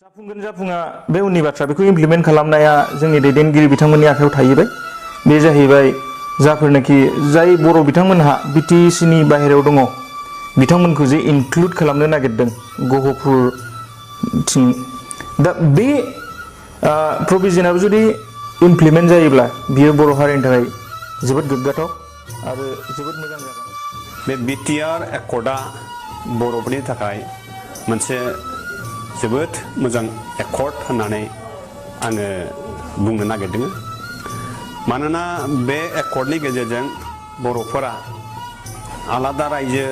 जाफुंगोन जाफुङा बे उननि बाथ्रा बेखौ इमप्लिमेन्ट खालामनाया जोंनि दैदेनगिरि बिथांमोननि आखायाव थाहैबाय। बे जाहैबाय जाफोरनाखि जाय बर' बिथांमोनहा बिटिसिनि नि बाहेरायाव दङ बिथांमोनखौ जे इनक्लुड खालामनो नागिरदों गहपुरथिं दा बे प्रभिजनाबो जुदि इमप्लिमेन्ट जायोब्ला बियो बर' हारिनि थाखाय जोबोद गोग्गाथाव आरो जोबोद मोजां जागोन। बे बिटिआर एकर्डआ बर'फोरनि थाखाय मोनसे जोबोद मोजां एकर्ड होननानै आङो बुंनो नागिरदों। मानोना बे एकर्डनि गेजेरजों बर'फोरा आलादा रायजो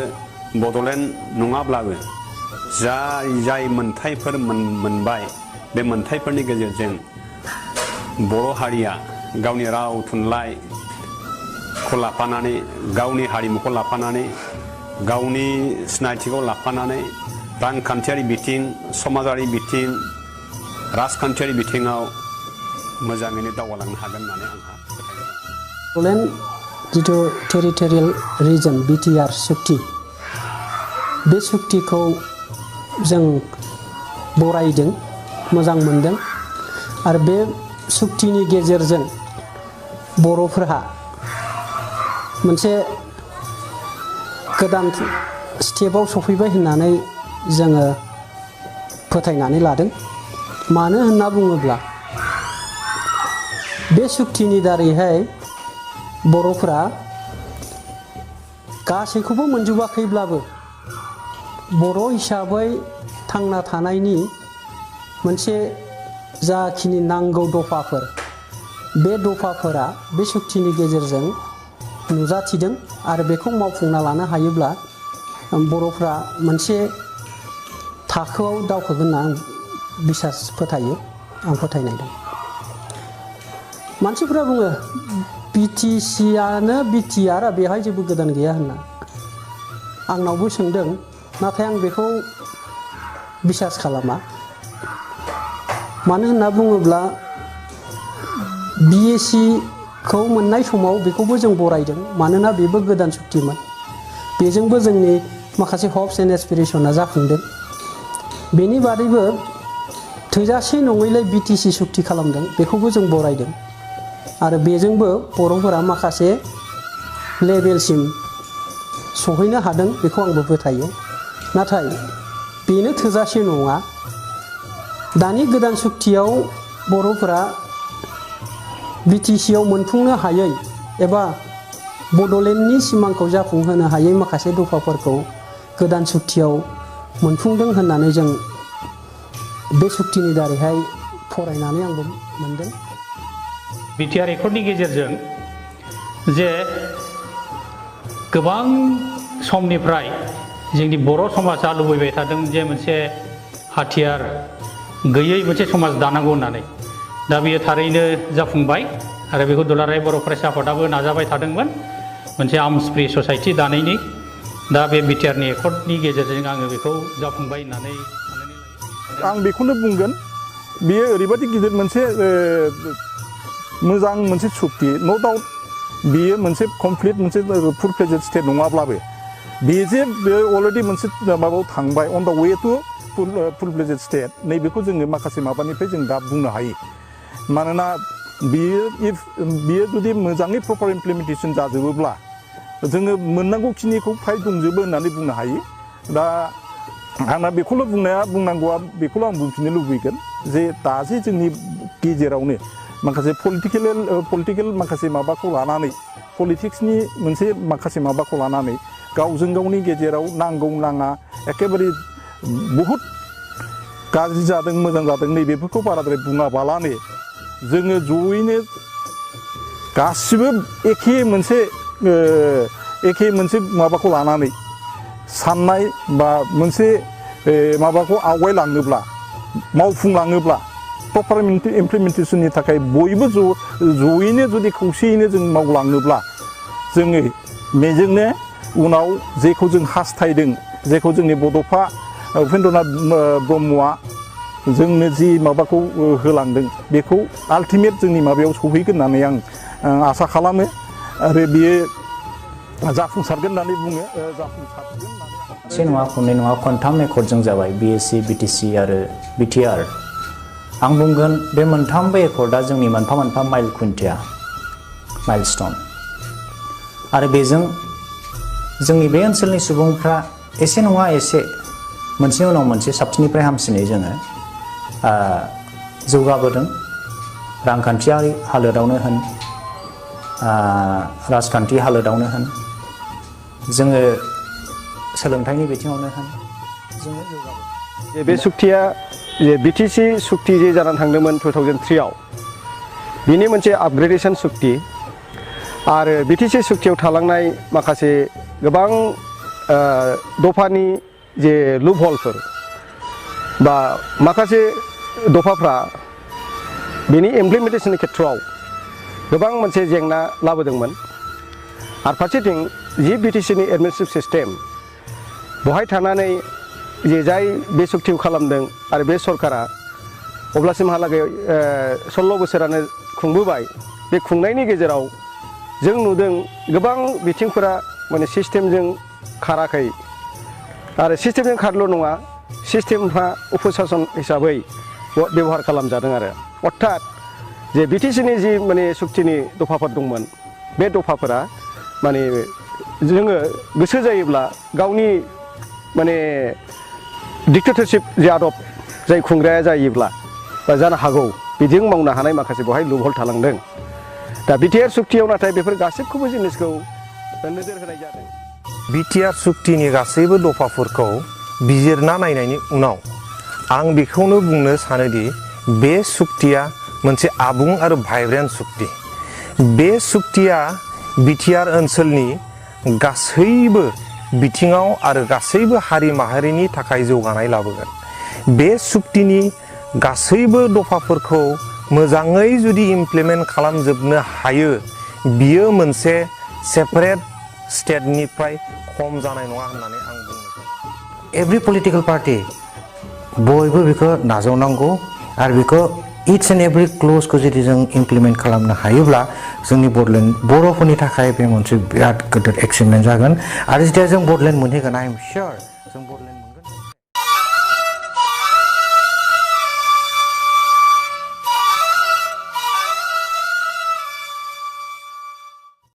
बड'लेण्ड नङाब्लाबो जाय मोनथायफोर मोनबाय बे मोनथायफोरनि गेजेरजों बर' हारिया गावनि राव थुनलाइखौ लाफानानै गावनि हारिमुखौ लाफानानै गावनि सिनायथिखौ लाफानानै रांखान्थियारि बिथिं समाजारि बिथिं राजखान्थियारि बिथिङाव मोजाङैनो दावगालांनो हागोन होननानै आंहा फोथायनाय दं। बड'लेण्ड जिथु टेरिटरियेल रिजन बिटिआर सुक्ति बे सुक्तिखौ जों बरायदों मोजां मोनदों आरो बे सुक्तिनि गेजेरजों बर'फोरहा मोनसे गोदान स्टेपाव सफैबाय होननानै जोङो फोथायनानै लादों। मानो होनना बुङोब्ला बे सुक्तिनि दारैहाय बर'फोरा गासैखौबो मोनजोबाखैब्लाबो बर' हिसाबै थांना थानायनि मोनसे जाखिनि नांगौ दफाफोर बे दफाफोरा बे सुक्तिनि गेजेरजों नुजाथिदों आरो बेखौ मावफुंना लानो हायोब्ला बर'फ्रा मोनसे थाखोआव दावखोगोन होनना आं बिसास फोथायो, आं फोथायनाय दं। मानसिफोरा बुङो बिटिसिआनो बिटिआर बेवहाय जेबो गोदान गैया होनना आंनावबो सोंदों, नाथाय आं बेखौ बिसास खालामा। मानो होनना बुङोब्ला बिएससिखौ मोननाय समाव बेखौबो जों बरायदों, मानोना बेबो गोदान सुक्तिमोन। बेजोंबो जोंनि माखासे हप्स एन्ड एसपिरेसना जाफुंदों। बेनि बादैबो थोजासे नङैलाय बिटिसि सुक्ति खालामदों, बेखौबो जों बरायदों आरो बेजोंबो बर'फोरा माखासे लेभेलसिम सहैनो हादों, बेखौ आंबो फोथायो। नाथाय बेनो थोजासे नङा। दानि गोदान सुक्तियाव बर'फोरा बिटिसिआव मोनफुंनो हायै एबा बड'लेण्डनि सिमांखौ जाफुंहोनो हायै माखासे दफाफोरखौ गोदान सुक्तियाव मोनफुंदों होननानै जों बे सुक्तिनि दारैहाय फरायनानै आंबो मोनदों। बिटिआर एकर्डनि गेजेरजों जे गोबां समनिफ्राय जोंनि बर' समाजा लुबैबाय थादों जे मोनसे हाथियार गैयै मोनसे समाज दानांगौ होननानै, दा बेयो थारैनो जाफुंबाय आरो बेखौ दुलाराय बर' फरायसा आफादाबो नाजाबाय थादोंमोन मोनसे आर्म्स फ्रि ससाइटि दानायनि। दा बे बिटिआरनि एकर्डनि गेजेरजों आङो बेखौ जाफुंबाय होननानै साननानै लायो। आं बेखौनो बुंगोन, बेयो ओरैबायदि गिदिर मोनसे मोजां मोनसे सुक्ति, न' डाउट बेयो मोनसे कमप्लिट मोनसे फुल फ्लेजेड स्टेट नङाब्लाबो बे जे अलरेडि मोनसे माबायाव थांबाय on the way to full fledged state, नैबेखौ जोङो माखासे माबानिफ्राय जों दा बुंनो हायो। मानोना बियो जुदि मोजाङै प्रपार इमप्लिमेन्टेसन जाजोबोब्ला जोङो मोननांगौखिनिखौ फ्राय दंजोबो होननानै बुंनो हायो। दा आंना बेखौल' बुंनांगौआ बेखौल' आं बुंफिननो लुबैगोन जे दा जे जोंनि गेजेरावनो माखासे पलिटिकेल माखासे माबाखौ लानानै, पलिटिक्सनि मोनसे माखासे माबाखौ लानानै गावजों गावनि गेजेराव नांगौ नाङा एखेबारे बहुद गाज्रि जादों मोजां जादों नैबेफोरखौ बाराद्राय बुङाबालानो जोङो जयैनो गासिबो एखे मोनसे माबाखौ लानानै साननाय बा मोनसे माबाखौ आवगायलाङोब्ला मावफुंलाङोब्ला प्रपार इमप्लिमेन्टेसननि थाखाय बयबो जयैनो जुदि खौसेयैनो जों मावलाङोब्ला जोङो बेजोंनो उनाव जेखौ जों हास्थायदों, जेखौ जोंनि बड'फा उपेन्द्रनाथ ब्रह्मआ जोंनो जि माबाखौ होलांदों बेखौ आल्टिमेट जोंनि माबायाव सौहैगोन होननानै आं आसा खालामो आरो बियो जाफुंसारगोन होननानै बुङो। जाफुंसारगोन होननानै से नङा खननै नङा खनथाम एकर्डजों जाबाय बिएससि, बिटिसि आरो बिटिआर आं बुंगोन बे मोनथामबो एकर्डआ जोंनि मोनफा मोनफा माइल खुन्थिया माइलस्टन आरो बेजों जोंनि बे ओनसोलनि सुबुंफ्रा एसे नङा एसे मोनसे उनाव मोनसे साबसिननिफ्राय हामसिनै जोङो जौगाबोदों रांखान्थियारि हालोदावनो होन राजखान्थि हालोदावनो होन जोङो सोलोंथाइनि बिथिङावनो होन जोङो जौगाबोदों। बे सुक्तिया जे बिटिसि सुक्ति जे जानानै थांदोंमोन 2003 आव बिनि मोनसे आपग्रेडेशन सुक्ति आरो बिटिसि सुक्तियाव थालांनाय माखासे गोबां दफानि जे लुप हलफोर बा माखासे दफाफ्रा बेनि इमप्लिमेन्टेशननि खेथ्रआव गोबां मोनसे जेंना लाबोदोंमोन आरो फारसेथिं जि बिटिसिनि एडमिनिस्ट्रेटिभ सिस्टेम बहाय थानानै जे जाय बे सुक्तिखौ खालामदों आरो बे सरकारा अब्लासिमहालागै 16 बोसोरानो खुंबोबाय बे खुंनायनि गेजेराव जों नुदों गोबां बिथिंफोरा माने सिस्टेमजों खाराखै आरो सिस्टेमजों खारल' नङा सिस्टेमफ्रा उपसासन हिसाबै बेबहार खालामजादों आरो अर्थात जे बिटिसिनि जि माने सुक्तिनि दफाफोर दंमोन बे दफाफोरा माने जोङो गोसो जायोब्ला गावनि माने डिक्टेटरशिप जे आदब जाय खुंग्राया जायोब्ला बा जानो हागौ बिदिजों मावनो हानाय माखासे बेवहाय लुपहल थालांदों। दा बिटिआर सुक्तियाव नाथाय बेफोर गासैखौबो जिनिसखौ नोजोर होनाय जादों। बिटिआर सुक्तिनि गासैबो दफाफोरखौ बिजिरना नायनायनि उनाव आं बेखौनो बुंनो सानोदि बे सुक्तिया मोनसे आबुं आरो भाइब्रेन्ट सुक्ति। बे सुक्तिया बिटिआर ओनसोलनि गासैबो बिथिङाव आरो गासैबो हारि माहारिनि थाखाय जौगानाय लाबोगोन। बे सुक्तिनि गासैबो दफाफोरखौ मोजाङै जुदि इमप्लिमेन्ट खालामजोबनो हायो बियो मोनसे सेपारेट स्टेटनिफ्राय खम जानाय नङा होननानै आं बुंनो सानो। एभ्रि पलिटिकेल पार्टि बयबो बेखौ नाजावनांगौ आरो बेखौ इच एन्ड एभ्रि क्लजखौ जुदि जों इमप्लिमेन्ट खालामनो हायोब्ला जोंनि बर'फोरनि थाखाय बे मोनसे बिराद गिदिर एचिभमेन्ट जागोन आरो जेथिया जों बडलेण्ड मोनहैगोन आइ एम सियर जों बडलेण्ड